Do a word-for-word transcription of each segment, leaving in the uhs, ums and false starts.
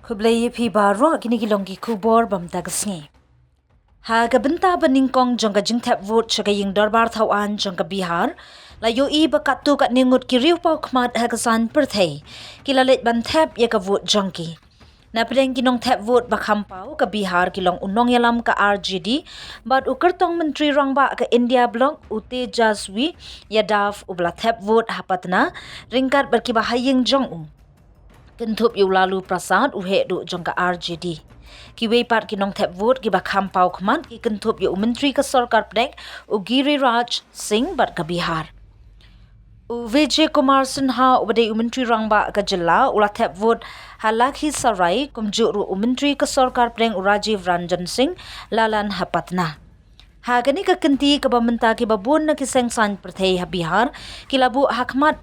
Khublei ïa phi baroh, kine ki long ki khubor ba mynta ka sngi. Ha ka bynta ba nyngkong jong ka jingthep vote sha ka ïing dorbar thaw aiñ jong ka Bihar, la ïohi ba katto katne ngut ki riewpaw khmat ha ka saiñ pyrthei ki la leit ban thep ïa ka vote jong ki. Na pdeng ki nongthep vote ba kham paw, ka Bihar ki long u nongïalam ka R J D bad u kyrtong Myntri Rangbah ka India Bloc, u Tejaswi Yadav, u ba la thep vote ha Patna ryngkat bad kiba ha ïing jong u, kynthup ïa u Lalu Prasad, u heh duh jong ka R J D. Kiwei pat ki nongthep vote kiba kham paw khmat ki kynthup ïa u Myntri ka Sorkar Pdeng, u Giriraj Singh, bad ka Bihar. U Vijay Kumar Sinha, uba dei u Myntri Rangbah ka jylla, u la thep vote ha Lakhisarai, kumjuh ruh u Myntri ka Sorkar Pdeng, u Rajiv Ranjan Singh, Lalan ha Patna. Ha kane ka kynti kaba mynta, kiba bun na ki seng saiñ pyrthei ha Bihar ki la buh ha khmat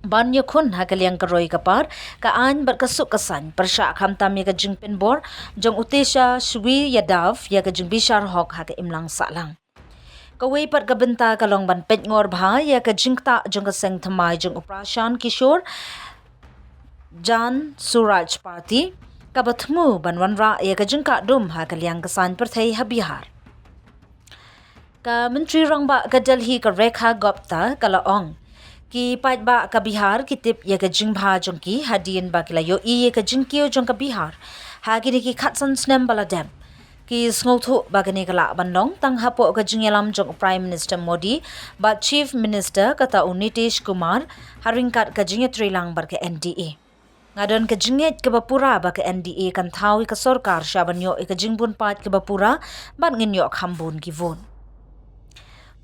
ban ïakhun ha ka liang ka roi ka par, ka aiñ bad ka suk ka saiñ, pyrshah khamtam ïa ka jingpynbor jong u Tejaswi Yadav ïa ka jingbishar hok ha ka imlang sahlang. Kawei pat ka bynta ka long ban peit ngor bha ïa ka jingktah jong ka seng thymmai jong u Prashant Kishore, Jan Swaraj Party, kaba thmu ban wanrah ïa ka jingkah dum ha ka liang ka saiñ pyrthei ha Bihar. Ka Myntri Rangbah ka Delhi, ka Rekha Gupta, ka la ong, ki paidbah ka Bihar ki tip ïa ka jingbha jong ki hadien ba ki la ïohi ïa ka jingkiew jong ka Bihar ha kine ki khatsan snem ba la dep. Ki sngewthuh ba kane ka lah ban long tang hapoh ka jingïalam jong u Prime Minister Modi bad Chief Minister kata u Nitish Kumar, ha ryngkat ka jingïatreilang bad ka N D A. Nga don ka jingngeit kaba pura ba ka N D A kan thaw ïa ka sorkar shah ban ïoh ïa ka jingbun paid kaba pura bad ngin ïoh kham bun ki vote.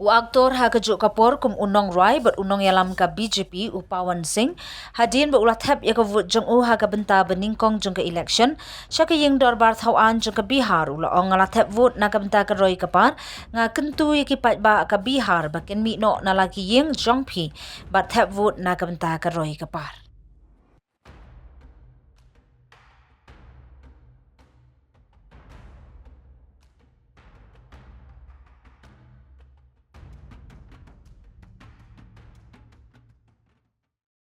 U aktor ha kajuh ka por kum u nongrwai bad u nongïalam ka B J P, u Pawan Singh, hadien ba u la thep ïa ka vote jong u ha ka bynta ba nyngkong jong ka election sha ka ïing dorbar thaw aiñ jong ka Bihar, u la ong, nga la thep vote na ka bynta ka roi ka par, nga kyntu ïa ki paidbah ka Bihar ba kin mih noh na la ki ïing jong phi bad thep vote na ka bynta ka roi ka par.